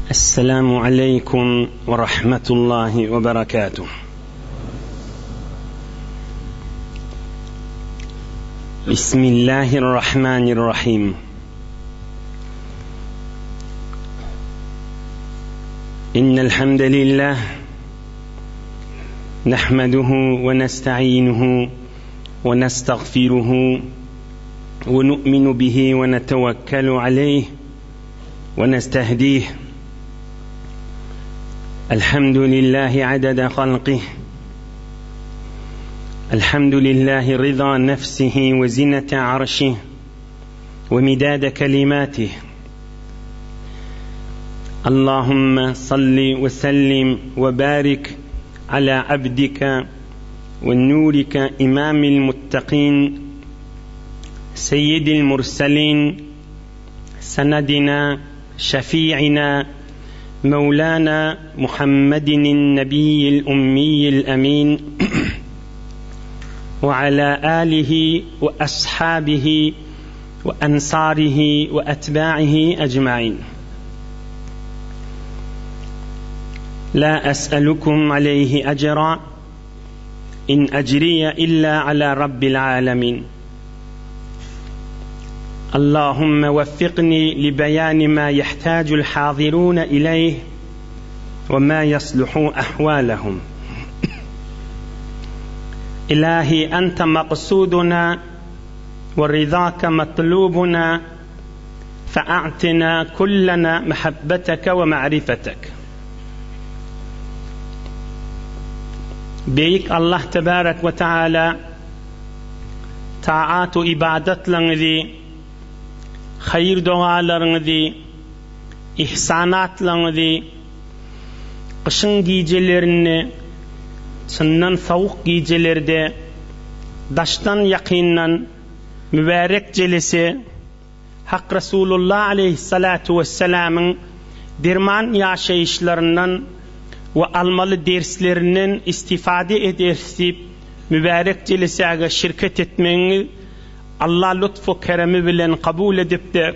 السلام عليكم ورحمة الله وبركاته. بسم الله الرحمن الرحيم. إن الحمد لله نحمده ونستعينه ونستغفره ونؤمن به ونتوكل عليه ونستهديه الحمد لله عدد خلقه الحمد لله رضا نفسه وزنة عرشه ومداد كلماته اللهم صل وسلم وبارك على عبدك ونورك إمام المتقين سيد المرسلين سندنا شفيعنا مولانا محمد النبي الأمي الأمين وعلى آله وأصحابه وأنصاره وأتباعه أجمعين لا أسألكم عليه أجرا إن أجري إلا على رب العالمين اللهم وفقني لبيان ما يحتاج الحاضرون إليه وما يصلح أحوالهم إلهي أنت مقصودنا ورضاك مطلوبنا فأعطنا كلنا محبتك ومعرفتك Beýik Allah tebarek we taala taat-u ybadatlaryňyzy, haýyr-dogalaryňyzy, ihsanatlaryňyzy gyşyň gijelerinde, çyndan sowuk gijelerde daşdan ýakyndan mübärek jelese Hak Resulullah aleýhissalatu wessalamyň derman ýaşaýyşlaryndan we almaly derslerinden istifade ederis diýip mübärek jelesäge şirket etmegiňiz Allah lutfu keremi bilen kabul edipde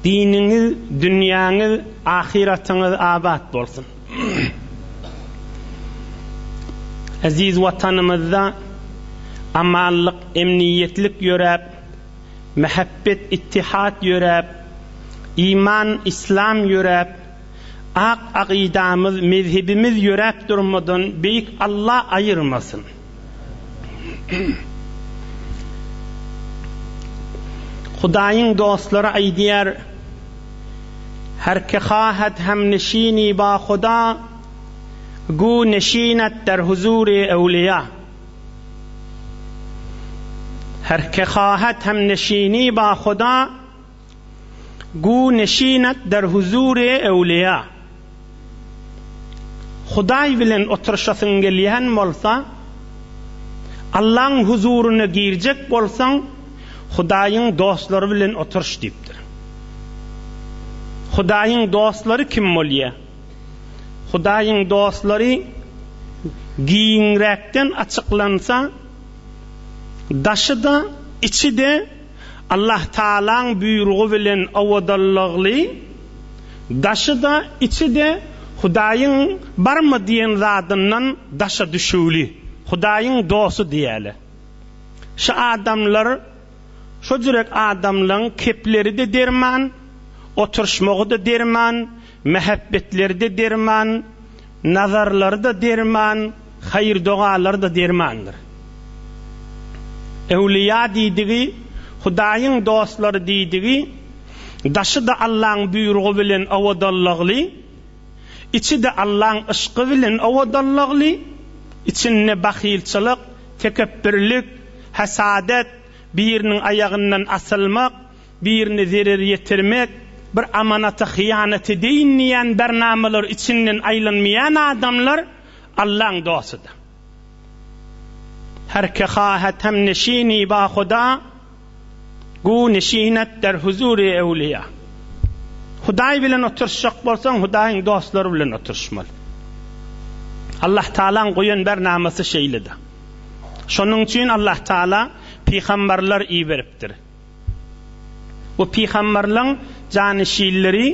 diniňiz, dünýäňiz, ahyratyňyz abat bolsun. Eziz Watanymyzda amanlyk, emniýetlik ýöräp, Mähebbet, ittihat ýöräp, iman, islam ýöräp, ak akydamyz, mezhebimiz ýöräp durmadan Beýik Alla aýyrmasyn. Hudaýyň dostlary aýdýar, Her ki hahet hemnişini ba Huda, gu neşinet der huzuri ewliýa. Her ke hahet hemneşini ba Huda, gu neşinet der huzuri ewliýa. Hudaý bilen oturyşasyň gelýän bolsa, Allaň huzuryna girjek bolsaň, Hudaýyň dostlary bilen oturyş diýipdir. Hudaýyň dostlary kim bolýar? Hudaýyň dostlary giňräkden açyklansa, daşy-da, içi-de Allah Tagalaň buýrugy bilen owadanlygly, daşy-da, içi-de Hudaýyň barma diýen zadyndan daşa düşüwli, Hudaýyň dosty diýýärler. Şu adamlar Şo jürek adamlaň kepleri-de derman, oturyşmagy-da derman, mähebbetleri-de derman, nazarlary-da derman, haýyr-dogalary-da dermandyr. Öwlüýa diýdigi, Hudaýyň dostlary diýdigi, daşy-da Allaň buýrugy bilen owadanlygly, Içi-de Allaň yşky bilen owadanlygly, içinde bahylçylyk, tekepbirlik, hasadet, biriniň aýagyndan asylmak, birine zerer ýetirmek, bir amanata hyýanat edeýin diýen bernamalar içinden aýlanmaýan adamlar Allaň dostudyr. Her ke hahet hemneşini ba Huda, Gu neşinet der huzuri ewliýa. Hudaý bilen oturyşjak bolsaň, Hudaýyň dostlary bilen oturyşmaly. Allah Tagalaň goýan bernamasy şeýledir. Şonuň üçin Allah Tagala pygamberler iberipdir. Bu pygamberleň janyşinleri.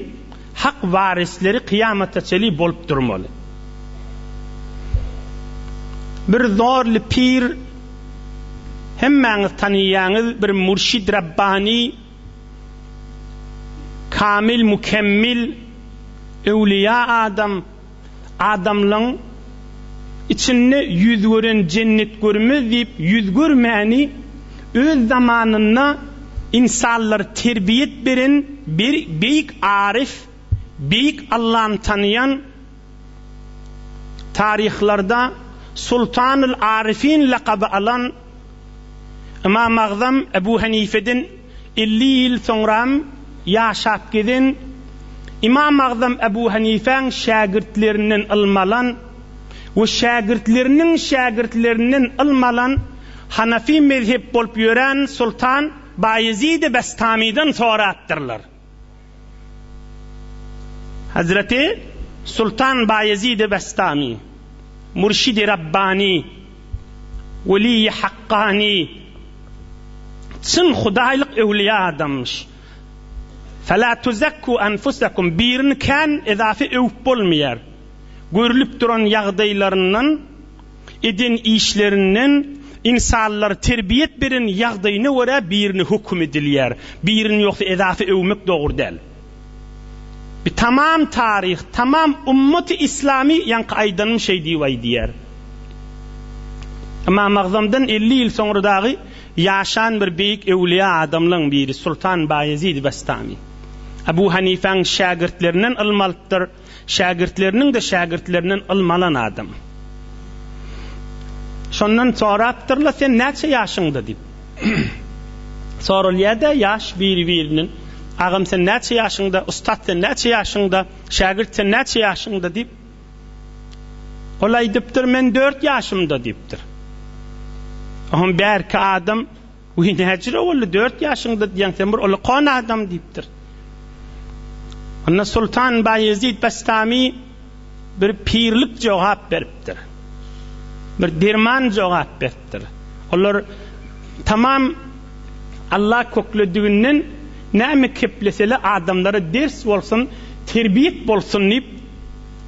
Hak warisleri kyýamata çeli bolup durmaly. Bir zorly pir hemmäňiz tanyýaňyz bir mürşid Rabbani kamil mükemmil öwliýa adam adamlaň içinde ýüz gören jennet görmez diýip ýüz görmäni öz zamanynda ynsanlara terbiýet beren bir beýik aryf beýik Allany tanaýan taryhlarda Sultanyl Arifin lakaby alan Ymam Agzam Ebu Henifeden 50 ýyl soňram ýaşap gezen Ymam Agzam Ebu Henifäň şägirtlerinden ylm alan we şägirtleriniň şägirtlerinden ylm alan Hanafi mezhep bolup ýören Sultan Baýezidi Bestamydan sorapdyrlar. Hazreti Sultan Baýezidi Bestamy, Mürşidi Rabbani, Weliýi Hakkany, çyn hudaýlyk öwliýa adamyş. Fela tuzekku enfusekum birini kän ezafe öwüp bolmaýar. Görlüp duran ýagdaýlaryndan eden işlerinden ynsanlara terbiýet beren ýagdaýyna görä birine höküm edilýär. Birini ýogsa ezafe öwmek dogry däl. Bi tamam taryh, tamam ummaty islamy ýaňky aýdanym şeý diýip aýdýar. Ymam Agzamdan 50 ýyl soňra dagy ýaşan bir beýik öwliýa adamlaň biri Sultan Baýezid Bestami. Abu Hanifäň şägirtlerinden ylym alypdyr. Şägirtleriniň-de şägirtlerinden ylym alan adam. Şondan sorapdyrlar, sen näçe ýaşyňda diýip. Soralýar-da ýaş biri-birinden, agam sen näçe ýaşyňda, ussat sen näçe ýaşyňda, şägirt sen näçe ýaşyňda diýip. Ol aýdypdyr, men dört ýaşymda diýipdir. Oňam bärki adam Wiý, näjüre boldy, dört ýaşyňda diýýäň, sen bir ullakan adam diýipdir. Onda Sultan Baýezid Bestami bir pirlik jogap beripdir. Bir derman jogap beripdir. Olar tamam Allah köklediginden näme keplesele adamlara ders bolsun, terbiýet bolsun diýip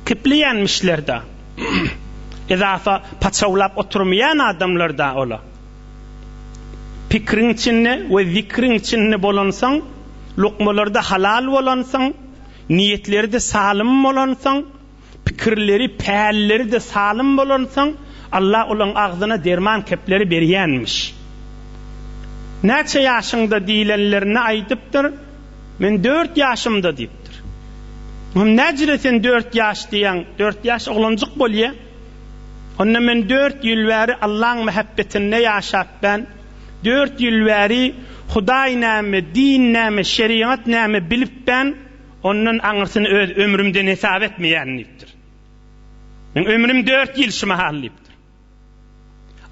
kepleýänmişler-da. Ezafa paçawlap oturmaýan adamlar-da ola. Pikriň içinde we zikriň içinde bolansoň, lukmalarda halal bolansoň, niýetleri-de salym bolansoň, pikirleri, pälleri-de salym bolansoň, Allah olaň agzyna derman kepleri berýänmiş. Näçe ýaşyňda diýlenlerinde aýdypdyr, Men dört ýaşymda diýipdir. Oňam näjüre sen dört ýaş diýýäň, dört ýaş oglanjyk bolýa. Onda men dört ýyl bäri Allaň mähebbetinde ýaşapbän, dört ýyl bäri Hudaý näme, din näme, şerigat näme bilipbän, ondan aňyrsyny öz ömrümden hesap etmeýän diýipdir. Meň ömrüm dört ýyl şu mahal diýipdir.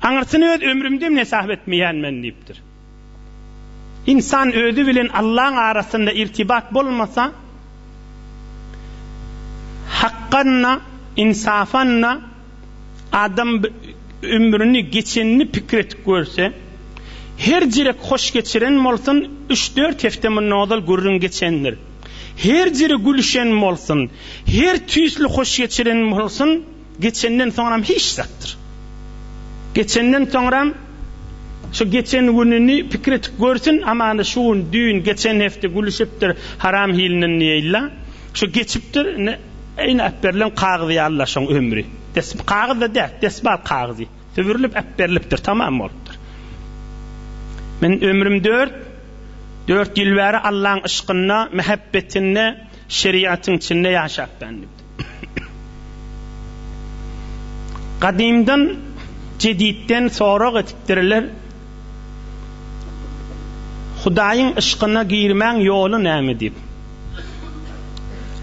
Aňyrsyny öz ömrümde hesap etmeýän men diýipdir. Ynsan özi bilen Allaň arasynda irtibat bolmasa, hakgan-da, ynsafan-da adam ömrüni geçenini pikir edip görse, her jirek hoş geçiren bolsun, üç-dört hepde mundan ozal gürrüň geçendir. Her jiri gülüşen bolsun, her tüýsli hoş geçiren bolsun, Geçenden soňram hiç zatdyr. Geçenden soňram şu geçen gününi pikir etip görsün, amana şu gün, düýn, geçen hepde gülüşipdir, haram hilinden diýeýla. Şu geçipdir, indi eýne äpberilen kagyz ýaly-la şoň ömri. Des, kagyz-da däl, desmal kagyzy. Sübürilip äpberilipdir, tamam bolupdyr. Men ömrüm dört, dört ýyl bäri Allaň yşkynda, mähebbetinde, şeriatyň içinde ýaşap ben diýipdir. Gadymdan jeditden sorag etipdirler, Hudaýyň yşkyna girmäň ýoly näme diýip.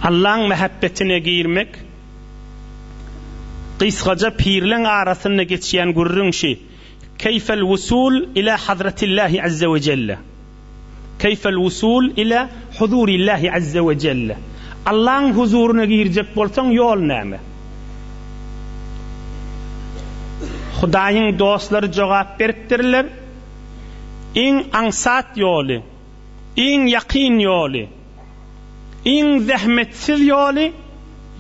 Allaň mähebbetine girmek gysgaja pirleň arasynda geçýän gürrüň şi, Keýfel wusul ila hazretillahi azze we jelle. Keýfel wusul ila huzurillahi azze we jelle. Allaň huzuryna girjek bolsaň ýol näme? Hudaýyň dostlary jogap beripdirler, Iň aňsat ýoly, iň ýakyn ýoly. Iň zähmetsiz ýoly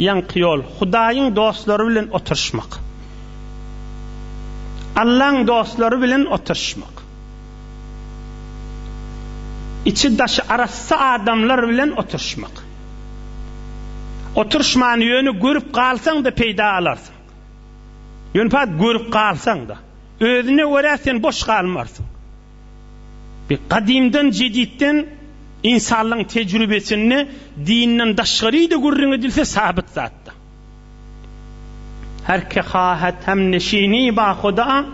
ýaňky ýol, Hudaýyň dostlary bilen oturyşmak. Allaň dostlary bilen oturyşmak. Içi-daşy arassa adamlar bilen oturyşmak. Oturyşmany ýöne görüp galsaň-da peýda alarsyň. Ýöne pat görüp galsaň-da. Özüne görä sen boş galmarsyň. Bir gadymdan jeditden ynsanlaryň tejrübesinde dinden daşgary-da gürrüň edilse sabyt zatda. Her ki hahet hem neşini ba huda,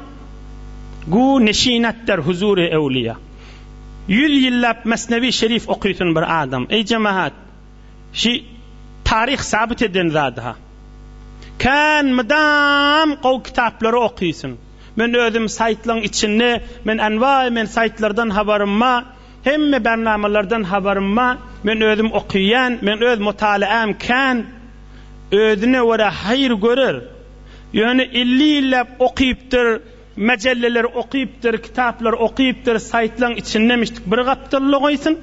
gu neşinet der huzuri ewliýa. Ýüz ýyllap Mesnewi Şerif okysyn bir adam. Eý jemaat, şi taryh sabyt eden zady-ha. Kän mydam gowy kitaplary okysyn. Men özüm saýtlaň içinde, men anwaý men saýtlardan habarym ba, hemme bernamalardan habarym ba, men özüm okyýan, men öz mutalaam kän, özüne görä haýyr görer. Ýöne 50 ýyllap okypdyr, mejelleler okypdyr, kitaplar okypdyr, saýtlaň içindemişdik bir gapdalda goýsun.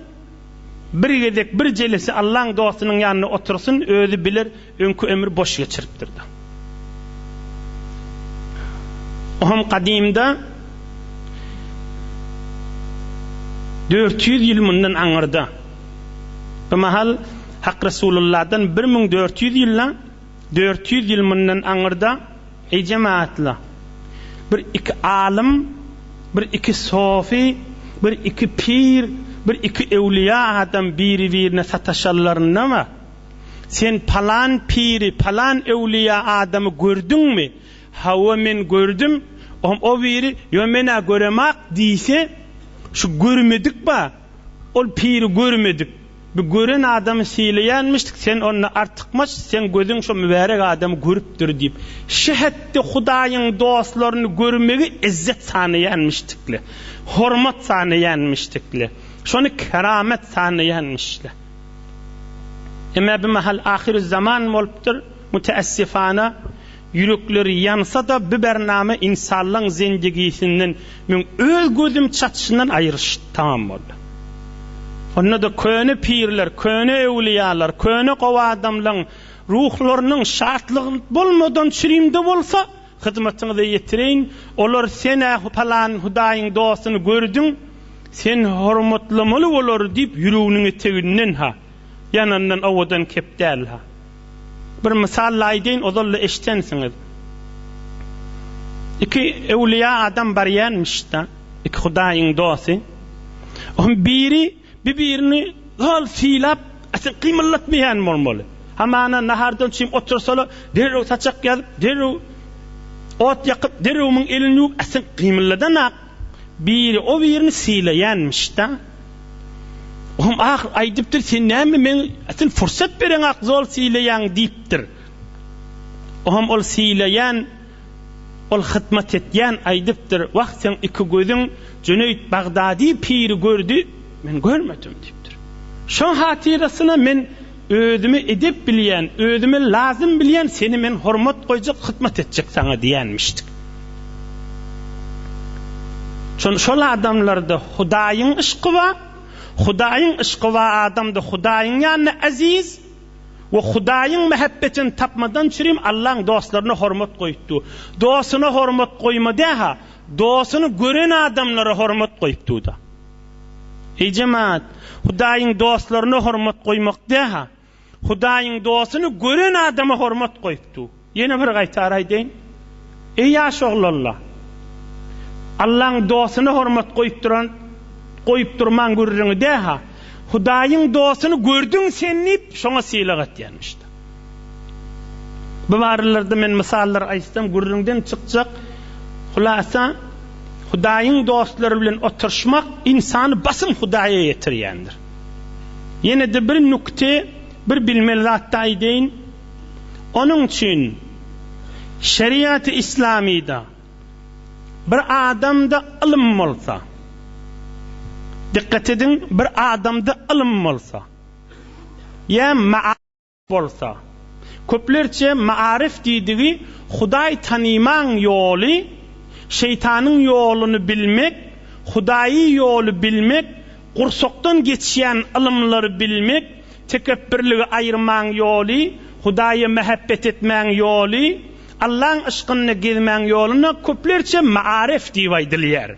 Bir gezek bir jelese Allaň dostunyň ýanynda otursyn, özi biler, öňki ömri boş geçiripdir-de. Ohm gadymda 400 ýyl mundan aňyrda. Bu mahal Hak Resulullahdan 1400 ýylda 400 ýyl mundan aňyrda Eý jemagatlar! Bir iki alym, bir iki sofy, bir iki pir, bir iki öwlüýa adam biri-birine sataşanlaryndama, Sen palan piri, palan öwlüýa adamy gördüňmi? Hawa, men gördüm. Ohm o biri, Ýo, men-ä göremak diýse, şu görmedik bar, ol piri görmedik. Bu gören adamy sylaýanmyşdyk, sen onda artykmaç, seň gözüň şo mübärek adamy görüpdir diýip, şu hetde Hudaýyň dostlaryny görmegi ezzet sanaýanmyşdykle, hormat sanaýanmyşdykle, şony keramet sanaýanmyşla. Emma bir mahal ahyrüzzaman bolupdyr, müteessifana, Ýürekleri ýansa-da bu bername ynsanlaň zendigisinden meň öz gözüm çatyşyndan aýryşdy tamam boldy. Onda-da köne pirler, köne öwlüýalar, köne gowy adamlaň ruhlarynyň şatlygy bolmadan çürimde bolsa hyzmatyňyza ýetireýin, olar sen-ä palan Hudaýyň dostuny gördüň, sen hormatlamaly olary diýip ýüreginiň eteginden-ha ýanandan owadan kep däl-ha. Bir mysal aýdaýyn, ozal-da eşdensiňiz. Iki öwlüýä adam barýanmyş-da, iki Hudaýyň dosty. Onuň biri bir-birini zol sylap, asyl gymyldatmaýan bolmaly. Hamana nahardan çüým otursalar, derrew saçak ýazyp, derrew ot ýakyp, derrew muň elini ýuwup, asyl gymyldanak. Biri o birini sylaýanmyş-da. Ohm ahyr aýdypdyr, sen näme meň sen fursat bereňak zol sylaýaň diýipdir. Ohm ol sylaýan, ol hytmat etýän aýdypdyr, wah seň iki gözüň Jüneýt Bagdady piri gördi, men görmedim diýipdir. Şoň hatyrasyna men özümi edep bilýän, özüme lazym bilýän seni men hormat goýjak, hytmat etjek saňa diýenmişdik. Şon şol adamlarda Hudaýyň yşky bar, Hudaýyň yşky bar adamda Hudaýyň ýanynda eziz we Hudaýyň mähebbetini tapmadan çürim Allaň dostlaryna hormat goýup dur. Dostuna hormat goýma däha, dostuny gören adamlara hormat goýup dur-da. Eý jemaat, Hudaýyň dostlaryna hormat goýmak däha, Hudaýyň dostuny gören adama hormat goýupdy. Ýene bir gaýtar aýdaýyn. Eý ýaş oglanlar! Allaň dostuna hormat goýup duran, goýup durmaň gürrüňi däha. Hudaýyň dostuny gördüň sen diýip, şoňa sylag etýänmişdi. Bu barlarda men mysallar aýtsam gürrüňden çykjak. Hulasa, Hudaýyň dostlary bilen oturyşmak ynsany basym Hudaýa ýetirýändir. Ýene-de bir nükte, bir bilmeli zat-da aýdaýyn. Onuň üçin şeriaty islamyda bir adamda ylym bolsa, dikgat ediň, bir adamda ylym bolsa, ýa bolsa, köplerçe maaryf diýdigi Hudaý tanymaň ýoly, şeýtanyň ýoluny bilmek, Hudaýy ýoly bilmek, gursakdan geçýän ylymlary bilmek, Tekepbirligi aýyrmaň ýoly, Hudaýa mähebbet etmäň ýoly, Allaň yşkynda gezmäň ýoluna köplerçe maaref diýip aýdylýar.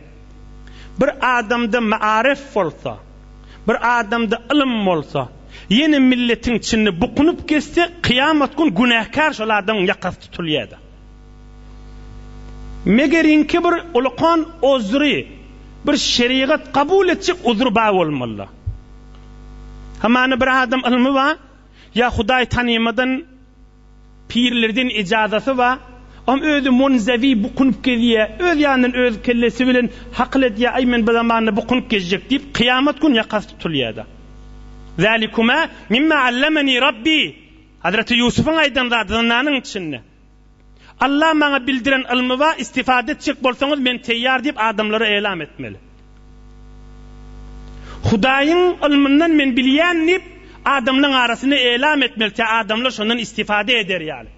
Bir adamda maaref bolsa, bir adamda ylym bolsa, ýene milletiň içinde bukunyp gezse, kyýamat gün günäkär şol adamyň ýakasy tutulýar-da. Megeriňki bir ulakan ozry, bir şerigat kabul etjek uzry bar bolmaly. Hamana bir adam ylmy bar, ýa Hudaý tanymadan pirlerden ijazasy bar, oňam özi munzewi bukunyp gezýär, öz ýanyndan öz kellesi bilen hakyl edýär, aý men bu zamanda bukunyp gezjek diýip, kyýamat gün ýakasy tutulýar-da. Zälikuma mimma allamani Rabbi. Hazreti Ýusubyň aýdan zady zyndanyň içinde. Allah maňa bildiren ylmy bar, istifade etjek bolsaňyz men teýýar diýip adamlara elam etmeli. Hudaýyň ylmyndan men bilýän diýip adamlaň arasynda elam etmeli tä adamlar şondan istifade eder ýaly.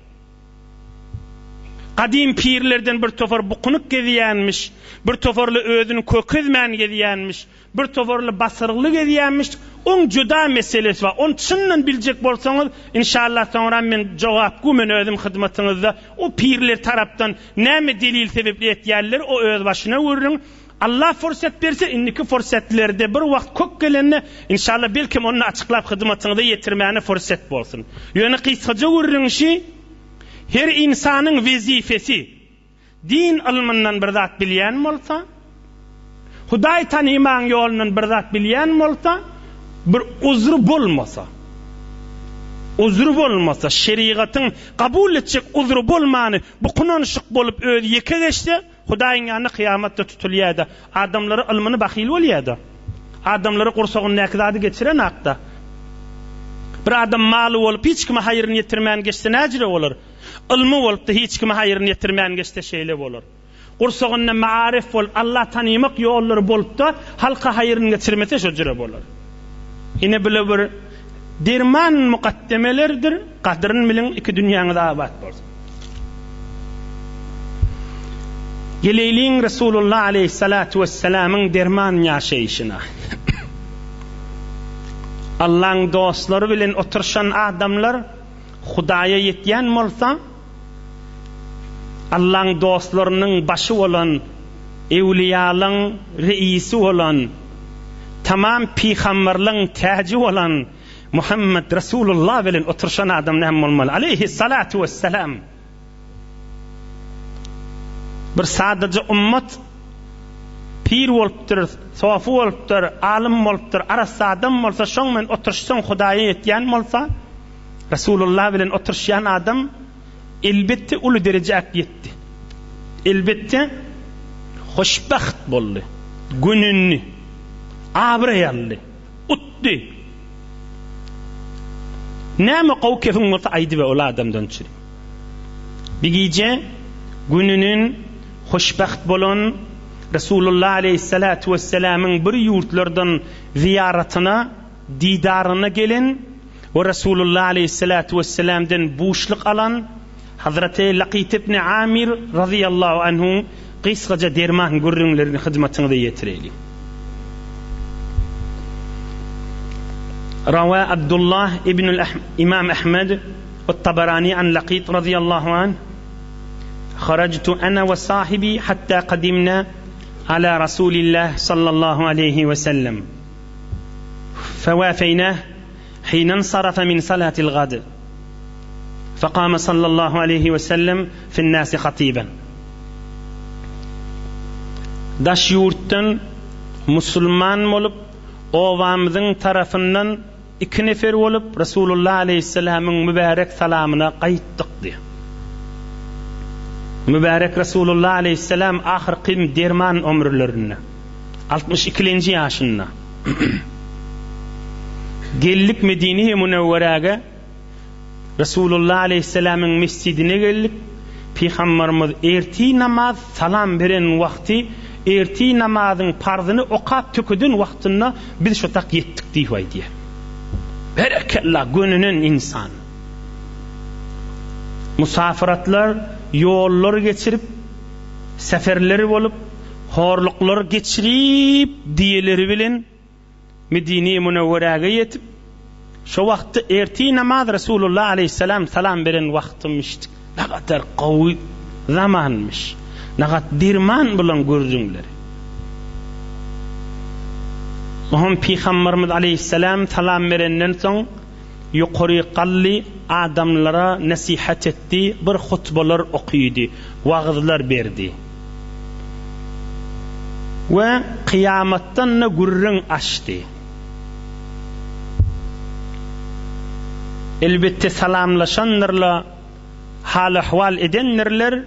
Gadym pirlerden bir topar bukunyp gezýänmiş, bir toparly özüni kökezmän gezýänmiş, Bir toparly basyrgly gezýänmiş, oň juda meselesi bar, ony çyndan biljek bolsaňyz, inşallah soňram men jogapgü men özüm hyzmatyňyzda, o pirler tarapdan näme delil sebepli etýärler o öz başyna gürrüň, Allah fursat berse indiki fursatlerde bir wagt kök gelende inşallah belkem ony açyklap hyzmatyňyza ýetirmäne fursat bolsun. Ýöne gysgaja gürrüň şi, her ynsanyň wezipesi, Din ylmyndan bir zat bilýän bolsa, Hudaý tanymagyň ýolundan bir zat bilýän bolsa, bir uzry bolmasa, uzry bolmasa, şerigatyň kabul etjek uzry bolmany bukunanyşyk bolup özi ýeke geçse, Hudaýyň ýanynda kyýamatda tutulýar-da, adamlara ylmyny bahyl bolýar-da. Adamlara gursagyndaky zady geçirenakda. Bir adam maly bolup hiç kime haýryny ýetirmän geçse näjire bolar? Ylmy bolupda hiç kime haýryny ýetirmän geçse şeýle bolar. Gursagynda maarif bolup Allah tanymak ýollary bolupda halka haýryny geçirmese şo jüre bolar. Ine bile bir derman mukaddemelerdir gadyryn biliň iki dünýäňiz abat bolsun. Geleýliň Resulullah aleýhissalatu wessalamyň derman ýaşaýşyna. Allaň dostlary bilen oturyşan adamlar Hudaýa ýetýän bolsa, Allaň dostlarynyň başy bolan, ewliýalaň reisi bolan, tamam pygamberleň täji bolan Muhammet Resulullah bilen oturyşan adam näme bolmaly? Aleýhissalatu wessalam. Bir sadaja ummat pir bolupdyr, sofy bolupdyr, alym bolupdyr, arassa adam bolsa, şoň bilen oturyşsaň Hudaýa ýetýän bolsa, Resulullah bilen oturyşýan adam elbetde uly derejä ýetdi. Elbetde hoşbagt boldy, gönendi, abraý aldy, utdy. Näme gowy kefiň bolsa aýdyber ol adamdan üçin. Bir gije gününin hoşbagt bolan Resulullah aleýhissalatu wessalamyň bir ýurtlardan zyýaratyna, didaryna gelen we Resulullah aleýhissalatu wessalamdan buşluk alan Hazreti Lakyt ibn Amir razyýallahu anhuň gysgaja derman gürrüňlerini hyzmatyňyza ýetireýliň. Rawa Abdullah ibnül Imam Ahmed we-Tabarani an Lakyt razyýallahu anh, Harajtu ana we sahibi hatta kadimna ala Rasulillah sallallahu aleýhi we sellem. Fewafeýnah hine ensarafa min salatil gad. Fekame sallallahu aleýhi we sellem finnasi hatiben. Daş ýurtdan musulman bolup, obamyzyň tarapyndan Iki nefer bolup, Resulullah aleýhissalamyň mübärek salamyna gaýtdyk diýýär. Mübärek Resulullah aleýhissalam ahyrky derman ömürlerinde, altmyş ikilenji ýaşynda geldik Medine-i Münewweräge, Resulullah aleýhissalamyň mesjidine geldik. Pygamberimiz ertir namaz salam beren wagty, ertir namazyň parzyny okap tökeden wagtynda biz şo tak ýetdik diýip aýdýar. Berekella gönünen ynsan. Musafiratlar ýollar geçirip, seferler bolup, horluklar geçirip diýeleri bilen Medine-i Münewweräge ýetip, Şo wagtda ertir namaz Resulullah aleýhissalam salam beren wagtymyşdy. Nagadar gowy zamanmyş. Nagat derman bulan gürrüňleri. Oňam Pygamberimiz aleýhissalam salam berenden soň ýokary galdy, adamlara nesihat etdi, bir hutbalar okydy, wagyzlar berdi. We kyýamatdan-da gürrüň açdy. Elbetde salamlaşandyrla, hal-ahwal edendirler,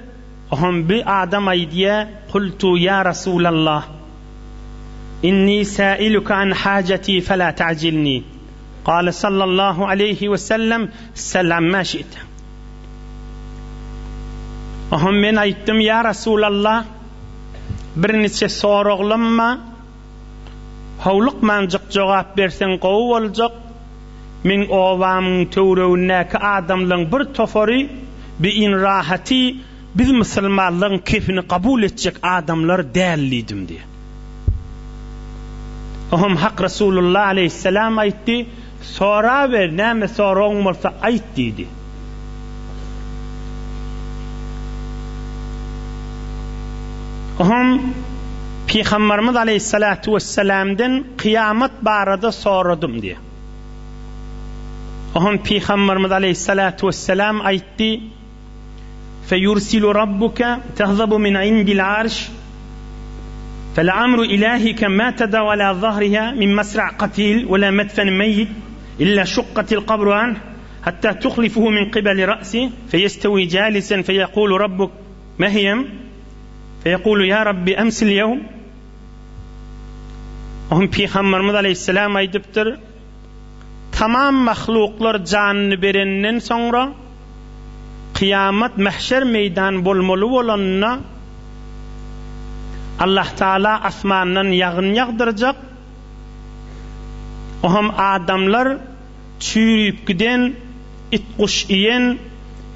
oňam bi adam aýdýa, Kultu ýa Rasulallah, inni säiluke an hajati fela ta'jilni. Kale sallallahu aleýhi we sellem, Sel amma şi'te. Oňam men aýtdym, Ýa Rasulallah, birniçe soraglam bar, Howlukmanjyk jogap berseň gowy boljak. Meň obamyň töwregindäki adamlaň bir tofary bi inrahaty biz musulmanlaň kefini kabul etjek adamlar däl diýdim diýýär. Oňam Hak Resulullah aleýhissalam aýtdy, Soraber, näme soragyň bolsa aýt diýdi. Oňam Pygamberimiz aleýhissalatu wessalamdan kyýamat barada soradym diýýär. Oňam Pygamberimiz aleýhissalatu wessalam aýtdy, Feýursilu rabbuke tehzabu min indil arş Feleamru ilahike ma tadau ala zahriha min masra' katil we la medfen meýit illa şukkatil kabru anh hatta tuhlifuhu min kibeli ra'si feyestewi jalisen feyekulu rabbuk mehiyem feyekulu ya rabbi emsil ýewm Oňa Pygamberimiz aleýhissalam aýdypdyr, Tamam mahluklar janyny berenden soňra, kyýamat mähşer meýdan bolmaly bolanda, Allahtagala asmandan ýagyn ýagdyrjak, oňam adamlar çüýrüp giden, it-guş iýen,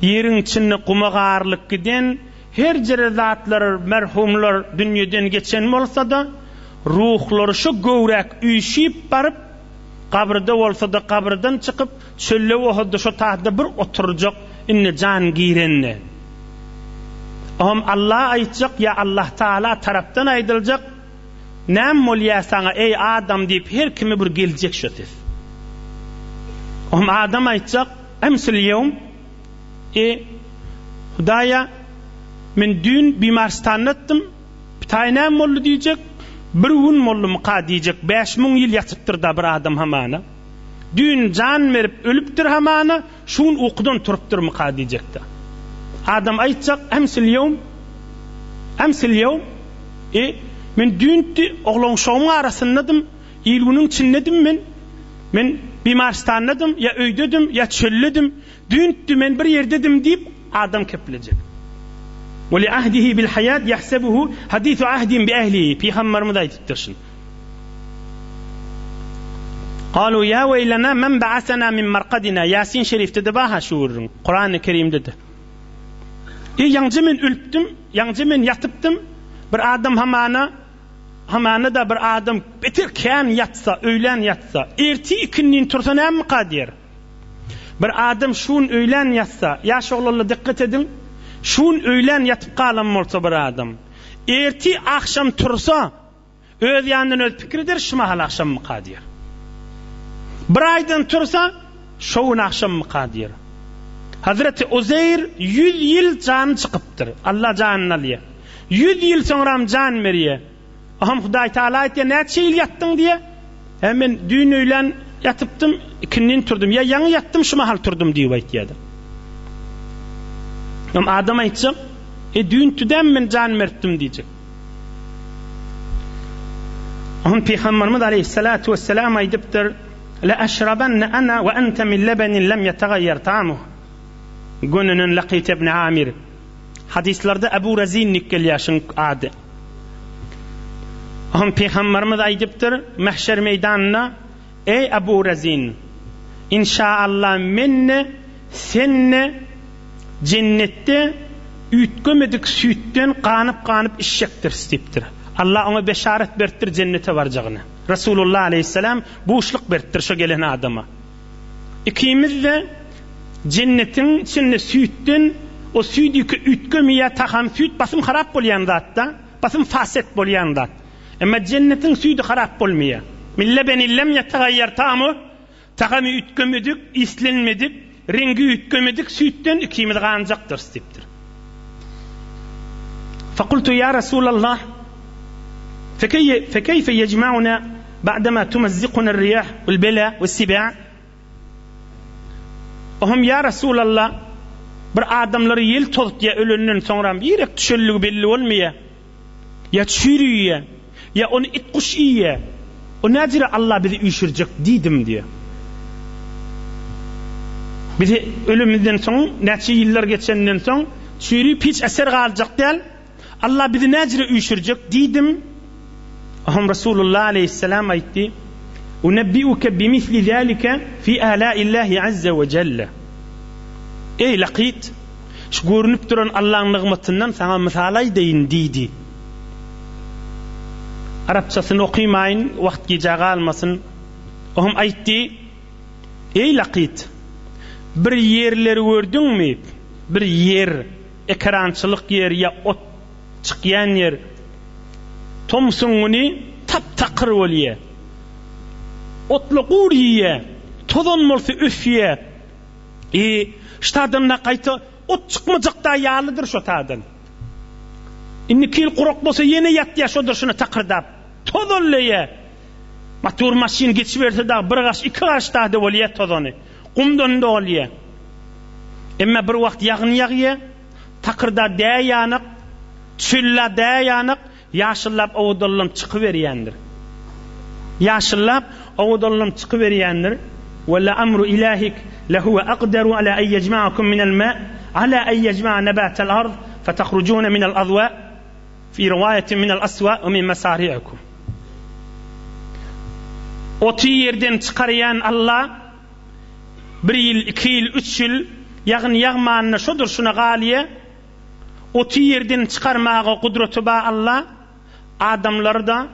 ýeriň içinde guma garylyp giden her jere zatlar merhumlar dünýeden geçen bolsa-da, ruhlary şu göwräk üýşüp baryp, Gabyrda bolsa-da gabyrdan çykyp, çölde bolsa-da şo taýda bir oturjak, indi jan girende. Oňam Alla aýtjak ýa Allahtagala tarapdan aýdyljak, Näme bolýa saňa, eý, adam diýip her kime bir geljek şo ses. Oňam adam aýtjak, Emsil ýewm, e, Hudaýa, men düýn bimarstandatdym, Pitaý näme boldy diýjek, bir gün boldumyka diýjek, 5000 ýyl ýatypdyr-da bir adam hamana. Düýn jan berip ölüpdir hamana, şu gün ukudan turupdyrmyka diýjek-de. Adam aýtjak, Emsil ýewm, emsil ýewm, e, men düýnki oglan-uşagymyň arasyndadym, il-günüň içindedim men, men bimarystandadym, ýa öýdedim, ýa çöldedim, Düýntdi men bir ýerdedim diýip adam keplejek. We li ahdihi bil haýat ýahsebuhu hadisu ahdin bi ehlihi Pygamberimiz aýdypdyr şuny. Galu ýa weýlena men ba'asena min markadina Ýasin şerifde-de bar ha şu gürrüň. Kurany Kerimde-de. E ýaňja men ölüpdim, ýaňja men ýatypdym. Bir adam hamana hamana-da bir adam beter kän ýatsa, öýlän ýatsa, ertir ikindin tursa nämika diýer. Bir adam şu gün öýlän ýatsa, ýaş oglanlar dikgat ediň, şu gün öýlän ýatyp galan bolsa bir adam, ertir agşam tursa, öz ýanyndan özi pikir eder, şu mahal agşammyka diýer. Bir aýdan tursa, şo gün agşammyka diýer. Hazreti Uzeýr 100 ýyl jany çykypdyr. Allah janyny alýar. 100 ýyl soňram jan berýär. Aham Hudaý Taala aýtýar, näçe ýyl ýatdyň diýýär. Hä men düýn öýlän ýatypdym, ikindin turdum. Ýa ýaňy ýatdym, şu mahal turdum diýip aýtýar-da. Hem adam aýtjak, e düýn tüdäm men jan beripdim diýjek. Aham Pygamberimiz aleyhissalatu vesselam aýdypdyr, La aşrabanna ana we ente min lebenin lem yetagayyar ta'muh. Gönünen Lakit ibn Amir. Hadyslarda Ebu Rezin diýip gelýär şuň ady. Oňa Pygamberimiz aýdypdyr, Mähşer meýdanynda, Eý Ebu Rezin, inşaalla men-de, sen-de jennetde üýtgemedik süýtden ganyp-ganyp içjekdiris diýipdir. Allah oňa beşaret beripdir jennete barjagyny. Resulullah aleýhissalam buşluk beripdir şo gelen adama. Ikimiz-de jennetiň içinde süýtden, o süýt iki üýtgemeýär, tagamy süýt basym harap bolýan zat-da, basym faset bolýan zat. Emma jennetiň süýdi harap bolmaýar. Min lebenin lem ýetagaýýar tamuh, tagamy üýtgemedik, islenmedik, reňgi üýtgemedik süýtden ikimiz ganjakdyrys diýipdir. Fekultu ýa Resulallah, fekeyfe yecma'una ba'dema tumezzikuna r-riyah vel-bela ve's-siba'? Ohm ýa Resulallah, bir adamlary ýel tozutýar ölenden soňram irek düşenligi belli bolmaýar. Ýa çüýrüýär, ýa ony it-guş iýýär. O näjire Allah bizi üýşürjek diýdim diýýär. Bizi ölemizden soň, näçe ýyllar geçenden soň, çüýrüp hiç eser galjak däl. Allah bizi näjire üýşürjek diýdim. Ohm Resulullah aleýhissalam aýtdy, Unebbiuke bimisli zalike fi alaillahi azze we jelle. Eý Lakyt! Şu görnüp duran Allaň nygmatyndan saňa mysal aýdaýyn diýdi. Arapçasyny okymaýyn, wagt gijä galmasyn. O hem aýtdy, Eý Lakyt! Bir ýerleri gördüňmi? Bir ýer, ekerançylyk ýer ýa ot çykýan ýer. Tomsuň güni tap-takyr bolýa. Otla gury iýýä, tozan bolsa ösýä. E, ştadan-da gaýta ot çykmajak-da ýalydyr şo tadan. Indiki ýyl gurak bolsa ýene ýatýar şodur şuna takyrdap. Tozanlaýar. Motor maşyn geçiberse dagy bir gaş, iki gaş dady bolýar tozany. Gumdan dolýar. Emma bir wagt ýagyn ýagýar. Takyrda dä ýanyk, çölla dä ýanyk, Ýaşyllap owadanlanyp çykyberýändir. Ýaşyllap owadanlanyp çykyberýändir. We la amru ilahik lehuwe akderu ala en yejma'akum minel ma ala en yejma'a nebatel ard fetahrucune minel azwa fi riwayetin minel aswa we min mesari'ikum. Oty ýerden çykarýan Allah bir ýyl, iki ýyl, üç ýyl ýagyn ýagmanda şo durşuna galýar. Oty ýerden çykarmaga gudraty bar Alla, adamlary-da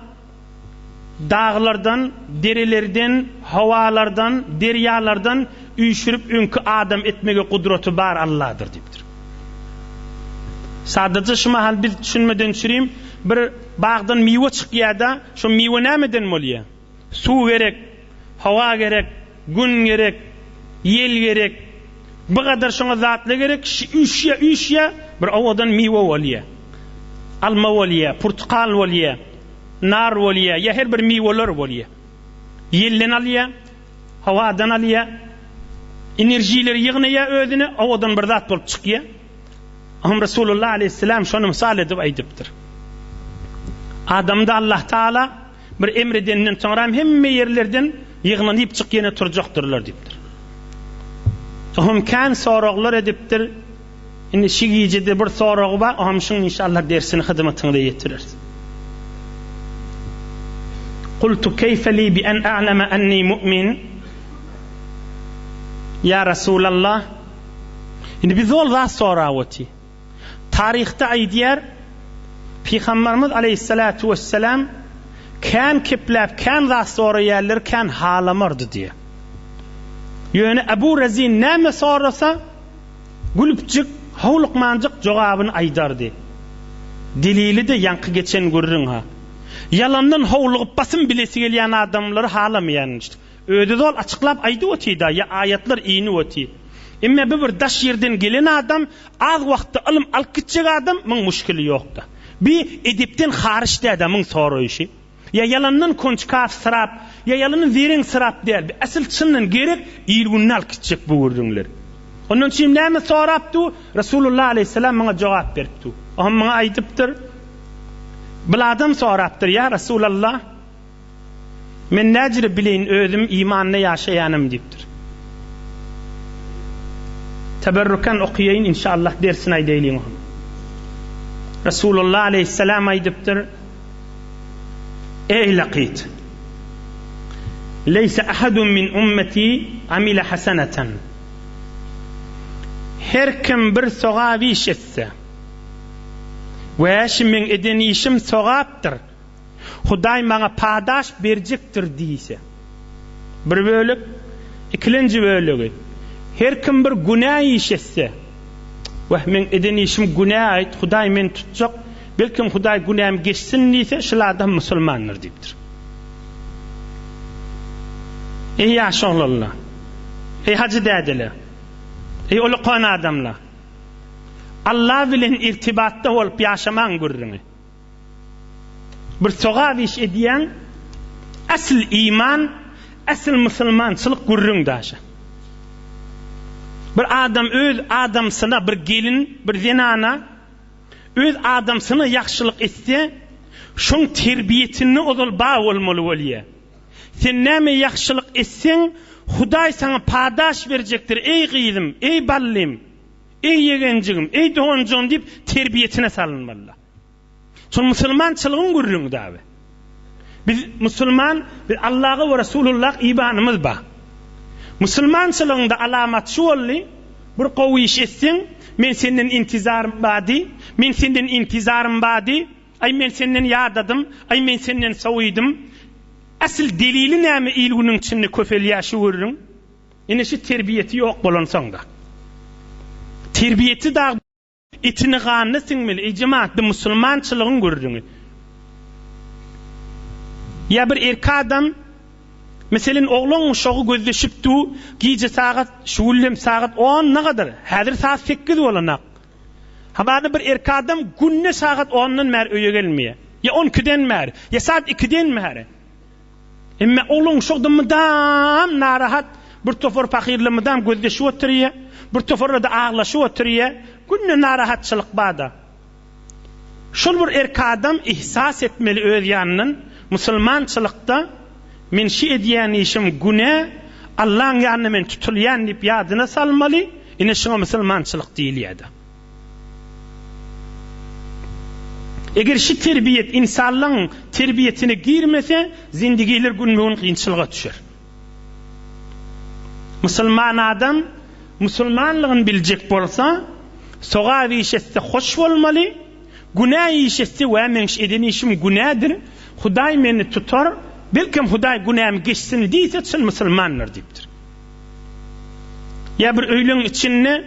daglardan, derelerden, howalardan, derýalardan üýşürip öňki adam etmege gudraty bar Alladyr diýipdir. Sadaja şu mahal biz düşünmeden çürim bir bagdan miwe çykýada, şo miwe nämeden bolýa? Suw gerek, howa gerek, gün gerek, ýel gerek. Bu gadar şoňa zatlar gerek, üýşýä, üýşýä, bir owadan miwe bolýa. Alma bolýa, purtukal bolýa, nar bolýa, ýa her bir miweler bolýa. Ýelden alýa, howadan alýa, enerjileri ýygnaýa özüne, owadan bir zat bolup çykýa. Oňa Resulullah aleýhissalam şony mysal edip aýdypdyr. Adamda Allah Taala Bir emr edenden soňram hemme ýerlerden ýygnanypjyk ýene turjakdyrlar diýipdir. Oňam kän soraglar edipdir. Indi şi gijede bir soragy bar, oňam şuň inşallah dersini hyzmatyňyza ýetireris. Kultu keýfe li bi en a'lema enni mu'min? Ýa Rasulallah, indi biz ol zat sorap otyr. Taryhda aýdýar, Pygamberimiz aleýhissalatu wessalam kän kepläp, kän zat soraýanlary kän halamardy diýýär. Ýöne Ebu Rezin näme sorasa, gülüpjik, howlukmanjyk jogabyny aýdardy. Delili-de ýaňky geçen gürrüň-ha. Ýalandan howlugyp basym bilesi gelýän adamlary halamaýanmyşdyk. Özi zol açyklap aýdyp otyr-da, ýa aýatlar inip otyr. Emme bu bir daş ýerden gelen adam, az wagtda ylym alyp gitjek adam, muň muşkili ýok-da. Bi edepden haryç däl-de muň soraýşy. Ýa ýalandan konçkaf syrap, ýa ýalandan zereň syrap däl. Bi asyl çyndan gerek, il-günde alyp gitjek bu gürrüňleri. Ondan üçin näme sorap dur? Resulullah aleýhissalam muňa jogap berip dur. O hem muňa aýdypdyr. Bil adam sorapdyr, Ýa Resulallah! Men näjire bileýin özüm imanda ýaşaýanym diýipdir. Teberrukan okaýaýyn inşallah dersini aýdaýlyň onuň. Resulullah aleýhissalam aýdypdyr, Eý Lakyt! Leýse ahadun min ummeti amile hasanatan. Her kim bir sogap iş etse, Wäşi meň eden işim sogapdyr. Hudaý maňa padaş berjekdir diýse. Bir bölek. Ikilenji bölegi, Her kim bir günä iş etse, Wah, meň eden işim günä-aýt, Hudaý meni tutjak, belkem Hudaý günämi geçsin diýse, şul adam musulmandyr diýipdir. Eý ýaş oglanlar! Eý hajy dädeler! Eý ulukan adamlar! Allah bilen irtibatda bolup ýaşamaň gürrüňi. Bir sogap iş edýäň, asl iman, asl musulmançylyk gürrüň daşa. Bir adam öz adamsyna, bir gelin, bir zenana öz adamsyna ýagşylyk etse, şoň terbiýesinde ozal bar bolmaly bolýar. Sen näme ýagşylyk etseň, Hudaý saňa padaş berjekdir, eý gyzym, eý ballym, eý ýegenjigim, eý doganjygym diýip terbiýesine salynmalylar. Şol musulmançylygyň gürrüňi dagy. Biz musulman, biz Allaha we Resulullah imanymyz bar. Musulmançylygyňda alamat şu boldy, bir gowy iş etseň, men senden intizarym bardy, men senden intizarym bardy, aý men senden ýadadym, aý men senden sowydym. Asyl delili näme il-günüň içinde köpelýär şu gürrüň? Ine şu terbiýesi ýok bolansoň-da. Terbiýesi dagy Etini ganyna siňmeli eý jemaat bu musulmançylygyň gürrüňi. Ýa bir erki adam meselen oglan uşagy gözleşip du gije sagat şu güllem sagat on nagadyr häzir saat sekiz bolanak. Hamana bir erki adam günde sagat ondan bäri öýe gelmeýär. Ýa on ikiden bäri ýa saat ikiden bäri. Emme oglan uşakda mydam narahat, bir topar pahyrlar mydam gözleşip oturýar, bir toparlar-da aglaşyp oturýar. Günde narahatçylyk bar-da. Şol bir erk adam ihsas etmeli öz ýanyndan, musulmançylykda men şi edýän işim günä, Allaň ýanynda men tutulýan diýip ýadyna salmaly, ine şuňa musulmançylyk diýilýär-de. Eger şi terbiýet ynsanlaň terbiýetine girmese, zindigiler günbe-gün kynçylyga düşer. Musulman adam musulmanlygyny biljek bolsa, sogap iş etse hoş bolmaly, günä iş etse wä meň şi eden işim günädir, Hudaý meni tutar, belkem Hudaý günämi geçsin diýse çyn musulmandyr diýipdir. Ýa bir öýleň içinde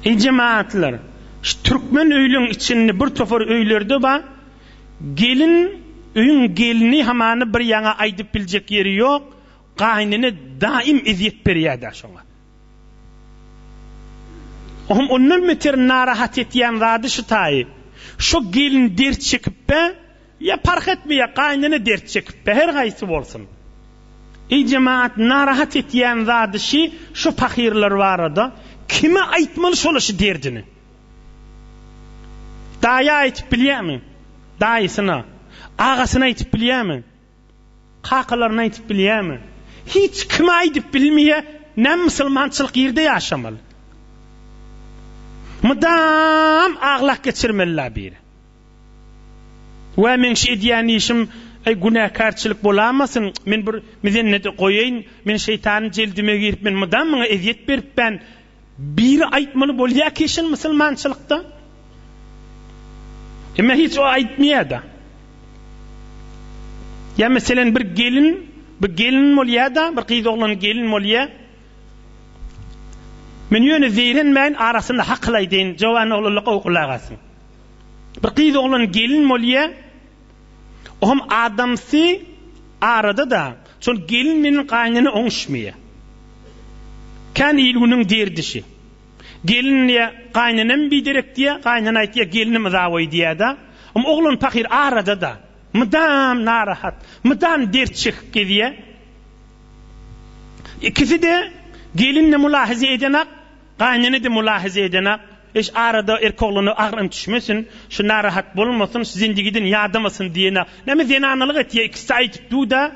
Eý jemagatlar, şu türkmen öýleň içinde bir topar öýlerde bar, gelin öýüň gelni hamany bir ýaňa aýdyp biljek ýeri ýok, gaýynene daim ezýet berýär-dä şoňa. Ohm ondan beter narahat etýän zady şu taýy, şo gelin dert çekip-ä, Ýa parh etmeýär, gaýynene dert çekip-de, her haýsy bolsun. Eý jemagat, narahat etýän zady şi, şu pahyrlar barada, kime aýtmaly şola şi derdini? Daýa aýtyp bilýärmi? Daýysyna. Agasyna aýtyp bilýärmi? Kakalaryna aýtyp bilýärmi? Hiç kime aýdyp bilmeýär, näme musulmançylyk ýerde ýaşamaly? Mydam aglap geçirmeli-la biri. Wä meň şu edýän işim aý günäkärçilik bolamasyn, men bir mizennede goýaýyn, men şeýtanyň jeldime girip men mydam muňa ezýet beripbän biri aýtmaly bolýa ki şul musulmançylykda. Emma hiç o aýtmaýada. Ýa meselen bir gelin, bir gelin bolýada, bir gyz oglan gelin bolýa. Men ýöne zeýrenmäýin arasynda hakyl aýdaýyn, jowan oglanlar gowy gulak asyn. Bir gyz oglan gelin bolýa, ohm adamsy arada-da, şol gelin menen gaýynene oňuşmaýa. Kän il-günüň derdi şi. Gelin diýä, gaýynenem biderek diýä, gaýynene aýtýa, gelinim yzaboý diýä-da. Om oglan pahyr arada-da, mydam narahat, mydam dert çekip gezýä. Ikisi-de gelin-de mulahaza edenak, Gaýynene-de mulahaza edenak, Eş arada erk oglana agram düşmesin, şu narahat bolmasyn, şu zendigiden ýadamasyn diýenak. Näme zenanalyk etýä ikisi aýdyp du-da.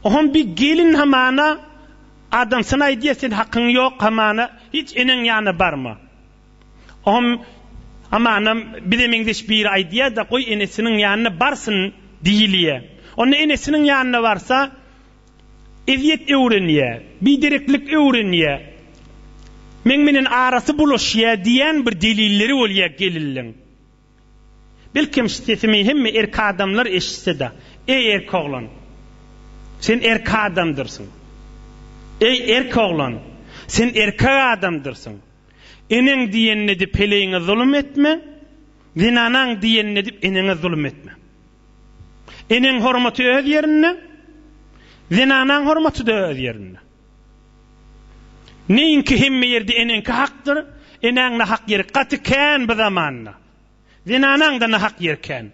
Oham bir gelin hamana adamsyna aýdýa sen hakyň ýok hamana hiç eneň ýanyna barma. Oham hamana bize meňzeş biri aýdýa-da goý enesiniň ýanyna barsyn diýilýä. Onda enesiniň ýanyna barsa Ezýet öwrenýär, bidereklik öwrenýär, meň menen arasy bulaşýar diýýän bir delilleri bolýar gelinleň. Belkem şu sesimi hemme erk adamlar eşitse-de, Eý erk oglan! Sen erk adamdyrsyň. Eý, erk oglan! Sen erkek adamdyrsyň. Eneň diýenini edip heleýiňe zulum etme, zenanaň diýenini edip eneňe zulum etme. Eneň hormaty öz ýerinde, zenanaň hormaty-da öz ýerinde. Neýinki hemme ýerde eneňki hakdyr, enäň nahak ýeri gaty kän bu zamanda. Zenanaň-da nahak ýeri kän.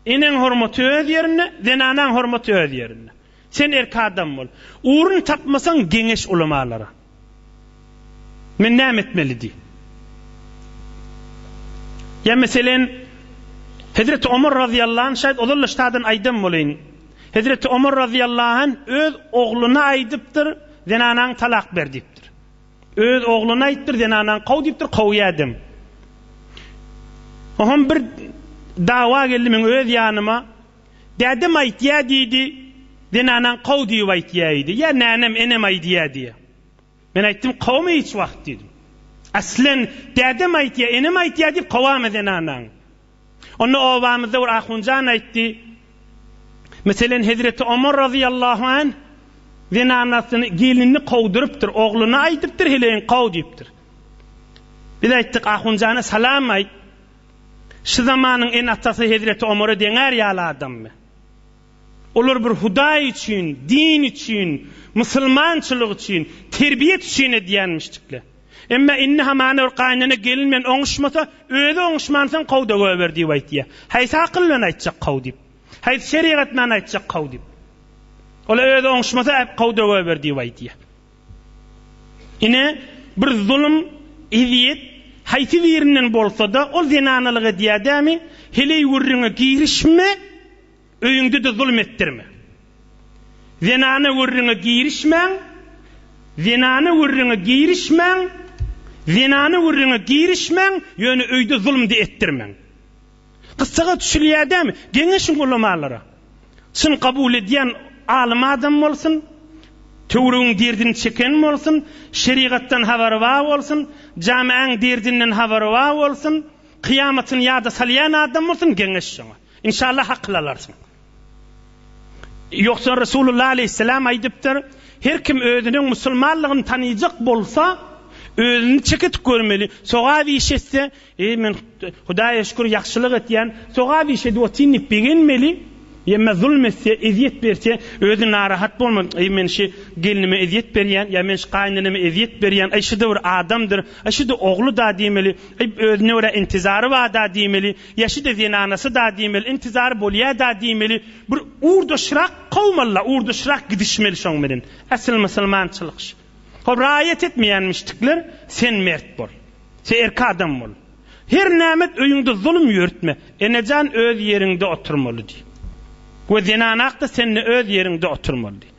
Eneň hormaty öz ýerinde, zenanaň hormaty öz ýerinde. Sen erk adam bol. Urun tapmasaň geňeş ulamalara. Men näme etmeli diý. Ýa meselen Hezreti Omar razyýallahu anh şaýt ozal-da ştadan aýdan bolaýyn. Hezreti Omar razyýallahu anh öz ogluna aýdypdyr, zenanaňy talak ber diýipdir. Öz ogluna aýtdyr, zenanaňy kow diýipdir, kowýadym. Oňam bir dawa geldi meň öz ýanyma. Dädem aýtýa diýdi, zenanaň kow diýip aýtýa diýdi. Ýa nänem, enem aýdýa diýýä. Men aýtdym, kowma hiç wagt diýdim. Aslen dädem aýtýa, enem aýtýa diýip kowama zenanaňy. Onda obamyzda bir ahunjan aýtdy, Meselen, Hezreti Omar razyýallahu anh zenanasyny, gelinini kowdurypdyr, ogluna aýdypdyr, heleýiňi kow diýipdir. Biz aýtdyk, ahunjana salam aýt. Şu zamanyň ene-atasy Hezreti Omara deňär ýaly adammy? Olar bir Hudaý üçin, din üçin, musulmançylyk üçin, terbiýet üçin edýänmişdikle. Emma indi hamana bir gaýynene gelin bilen oňuşmasa, özi oňuşmansoň kow-da goýber diýip aýtýar. Haýsy akyl bilen aýtjak kow diýip? Haýsy şerigat bilen aýtjak kow diýip? Ola özi oňuşmasa äp kow-da goýber diýip aýdýar. Ine, bir zulum, ezýet haýsy birinden bolsa-da, ol zenanalyk edýär dämi? Heleý gürrüňe girişme! Öýüňde-de zulum etdirme. Zenana gürrüňe girişmäň, zenana gürrüňe girişmäň, zenana gürrüňe girişmäň, ýöne öýde zulum-da etdirmäň. Gyssaga düşülýär dämi? Geňeşiň ulamalara. Çyn kabul edýän alym adam bolsun, töweregiň derdini çeken bolsun, şerigatdan habary bar bolsun, jamiäň derdinden habary bar bolsun, kyýamatyny ýada salýan adam bolsun, geňeş şoňa. Inşallah akyl alarsyň. Ýogsa Resulullah aleýhissalam aýdypdyr, Her kim özüniň musulmanlygyny tanyjak bolsa, özüni çekitip görmeli. Sogap iş etse, Eý, men Hudaýa şükür ýagşylyk etýän, sogap iş edip otyryn diýip begenmeli. Ýa zulm etse, ezýet berse, özi narahat bolmaly. Eý, men şi gelnime ezýet berýän, ýa men şi gaýyneneme ezýet berýän, eý, şi-de bir adamdyr, eý, şi-de ogly-da diýmeli, eý, özüne görä intizary bar-da diýmeli. Ýaşy-da zenanasy-da diýmeli, intizary bolýa-da diýmeli, bir ugurdaşrak kowmaly-la, ugurdaşrak gidişmeli şoň bilen. Asyl musulmançylyk şu. Hop, raýat etmeýänmişdikler, sen mert bol. Sen erk adam bol. Her näme et, öýüňde zulum ýörtme. Enejan öz ýeriňde oturmaly diý. We zenanak-da sen-de öz ýeriňde oturmaly diý.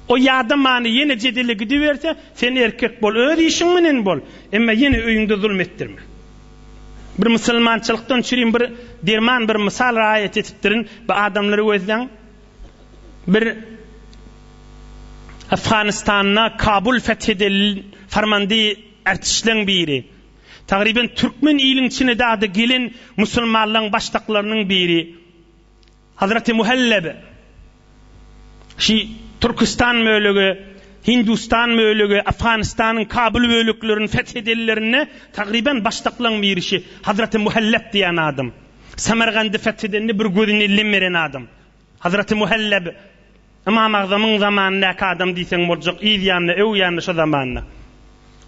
O ýadamany ýene jedele gidiberse, sen erkek bol, öz işiň menen bol, emma ýene öýüňde zulum etdirme. Bir musulmançylykdan çürim bir derman bir mysal raýat etipdirin, bu adamlary gözläň. Bir Afganistanda Kabul feth edilen farmandy ertişleň biri. Tagryban türkmen iliň içine dagda gelen musulmanlaryň başdaklarynyň biri. Hazreti Muhelleb şi Türküstan bölegi, Hindustan bölegi, Afganistanyň Kabul böleklerini feth edenlerinde tagryban başdaklaň biri şi Hazreti Muhelleb diýen adam. Samargandy feth edende bir gözüni elden beren adam. Hazreti Muhelleb Ymam Agzamyň zamanyndaky adam diýseň boljak, yz ýanynda, öw ýanynda şo zamanda.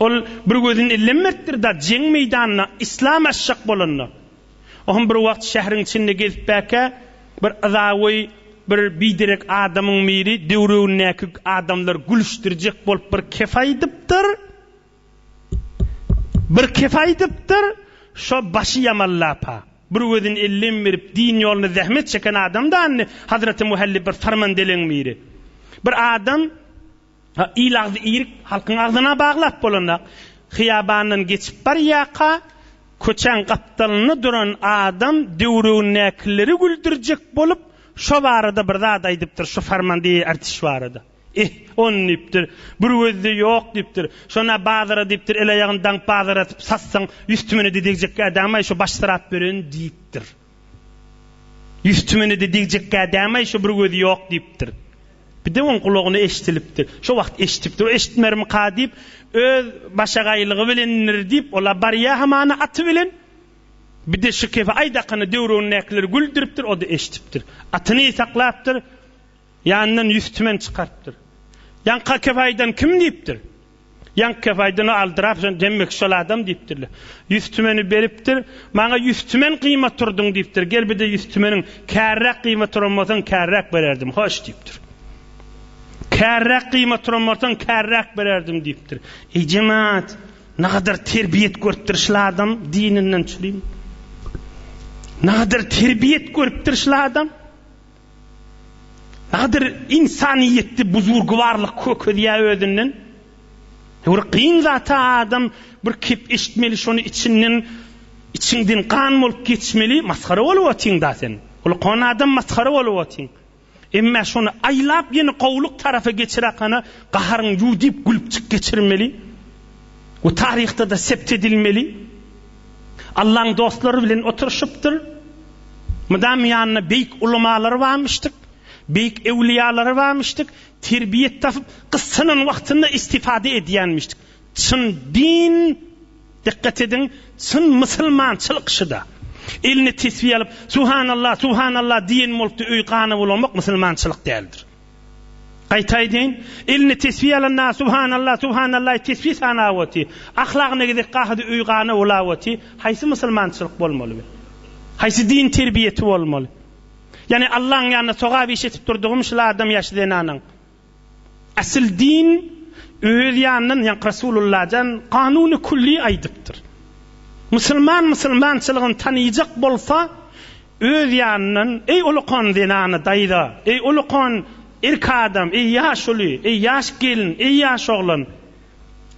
Ol bir gözüni elden beripdir-da, jeň meýdanynda islam açjak bolanda. Ohm bir wagt şäheriň içinde gezipbäkä, bir yzagoý, bir biderek adamyň biri döwregindäki adamlary gülüşdirjek bolup bir kef aýdypdyr. Bir kef aýdypdyr, şo başy ýamallap-ha. Bir gözüni elden berip, din ýolunda zähmet çeken adam-da indi Hazreti Muhellib bir sarmandeleň biri. Bir adam Ha, il agzy irik, halkyň agzyna baglap bolanok. Hyýabandan geçip barýarka, köçäň gapdalynda duran adam döwregindäkileri güldürjek bolup, şo barada bir zat aýdypdyr, şu farmandeýi ärtiş barada. Eh, ony diýipdir, bir gözde ýok diýipdir. Şon-a bazara diýipdir, el-aýagyny daňyp bazara atyp satsaň, ýüz tümene-de degjekkä däm-aý, şu başsyrap ýören diýipdir. Ýüz tümene-de degjekkä däm-aý, şu bir gözi ýok diýipdir. Bir-de oň gulagyna eşdilipdir. Şo wagt eşdipdir. O eşitmermika diýip, öz başagaýlygy bilendir diýip, ol-a barýar hamana aty bilen. Bir-de şu kefe aýdakany döwregindäkileri güldüripdir, o-da eşidipdir. Atyny saklapdyr, ýanyndan ýüz tümen çykarypdyr. Ýaňky kefe aýdan kim diýipdir. Ýaňky kefe aýdan o aldyrap, şol demek şol adam diýipdirler. Ýüz tümeni beripdir, maňa ýüz tümen gyýma turduň diýipdir. Gel bir-de ýüz tümeniň kärräk gyýma turan bolsaň, kärräk bererdim, hoş diýipdir. Kärräk gyýma turan bolsaň, kärräk bererdim diýipdir. Eý jemaat! Nagadar terbiýet görüpdir şul adam dininden çürim. Nagadar terbiýet görüpdir şul adam. Nagadar insaniýetli buzurgwarlyk kökezýär özünden. Bir kyn zata adam bir kep eşitmeli şony içinden içiňden gan bolup geçmeli masgara bolup otyň da sen. Ulkan adam masgara bolup otyň. Emmä şony aýlap ýene gowulyk tarapa geçirakana gaharyň ýuwdyp gülüpjik geçirmeli we taryhda-da sept edilmeli. Allaň dostlary bilen oturyşypdyr. Mydam ýanynda beýik ulamalary barmyşdyk, beýik öwlüýalary barmyşdyk, terbiýet tapyp, gyssanan wagtynda istifade edýänmişdik. Çyn din Dikgat ediň, çyn musulmançylyk şuda. Eline tesbih alyp, Subhanallah, Subhanallah diýen bolupdy öý gana bulamak musulmançylyk däldir. Gaýta aýdaýyn, eline tesbih alan da Subhanallah, Subhanallah tesbih sanap oty, ahlagyna gezek gahady öý gana bulap oty, haýsy musulmançylyk bolmaly bu? Haýsy din terbiýeti bolmaly? Ýani Allaň ýanynda sogap iş etip durdugym şul adam ýa şu zenanyň. Asyl din öz ýanyndan ýaňky Rasulullajan kanuny külli aýdypdyr. Musulman musulmançylygyny tanyjak bolsa öz ýanyndan eý ulukan zenana daýza, eý ulukan erk adam, eý ýaşuly, eý ýaş gelin, eý ýaş oglan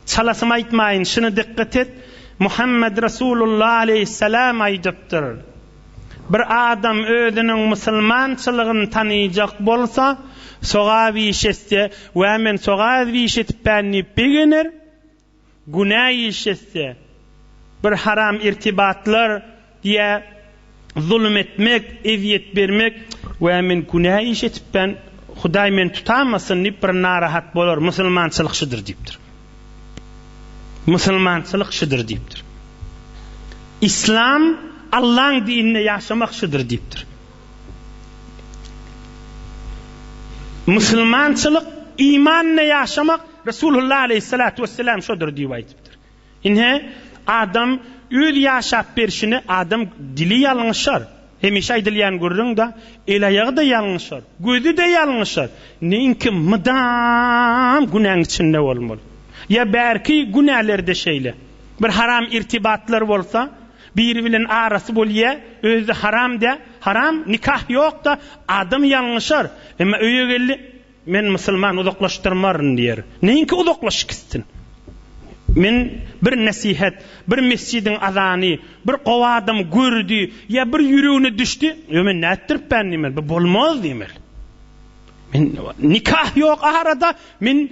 çalasym aýtmaýyn şuny dikgat et Muhammed Rasulullah aleýhissalam aýdypdyr. Bir adam özüniň musulmançylygyny tanyjak bolsa, sogap iş etse, Wä men sogap iş etipän diýip begener, günä iş etse, bir haram irtibatlar diýä zulum etmek, ezýet bermek, Wä men günä iş etipän, Hudaý meni tutamasyn diýip bir narahat bolar, musulmançylyk şudur diýipdir. Musulmançylyk şudur diýipdir. Islam Allaň dininde ýaşamak şudur diýipdir. Musulmançylyk imanda ýaşamak Resulullah aleyhissalatu vesselam şudur diýip aýdypdyr. Ine adam öz ýaşap berşine adam dili ýalňyşar. Hemişe aýdylýan gürrüň-da, el-aýagy-da ýalňyşar, gözi-de ýalňyşar. Neňki mydam günäň içinde bolmaly. Ýa bärki günäler-de şeýle. Bir haram irtibatlar bolsa, biri bilen arasy bolýa, özi-de haram dä, haram, nikah ýok-da, adam ýalňyşar. Emma öýe geldi, Men musulman uzaklaşdyrmaryn diýer. Neňki uzaklaşyp gitsin? Men bir nesihet, bir mesjidiň azany, bir gowy adam gördi, ýa bir ýüregine düşdi, ýo men nätdirip ben diýmeli, bu bolmaz diýmeli. Men nikah ýok arada, men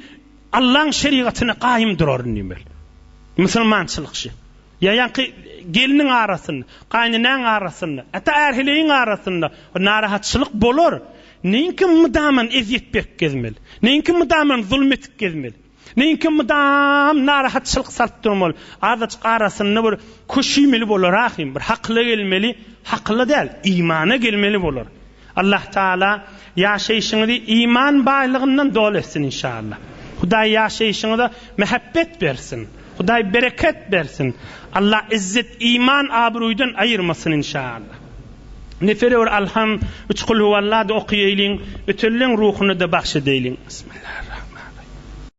Allaň şerigatyna gaýym duraryn diýmeli. Musulmançylyk şi. Ýa ýaňky gelniň arasynda, gaýynenäň arasynda, hatda är-heleýiň arasynda narahatçylyk bolar. Neňki mydaman ezýet berip gezmeli? Neňki mydaman zulum etip gezmeli? Neňki mydam narahatçylyk salyp durmaly? Azajyk arasynda bir köşümeli bolar ahym, bir hakyla gelmeli, hakyla däl, imana gelmeli bolar. Allah Taala ýaşaýşyňyzy iman baýlygyndan doly etsin inşallah. Hudaý ýaşaýşyňyza mähebbet bersin. Hudaý bereket bersin. Allah izzet iman abruýdan aýyrmasyn inşallah. Nefere bir Alham, üç Kulhuwalla-da okaýaýlyň, ötenleň ruhuny-da bagş edeýliň. Bismillahirrahmanirrahim.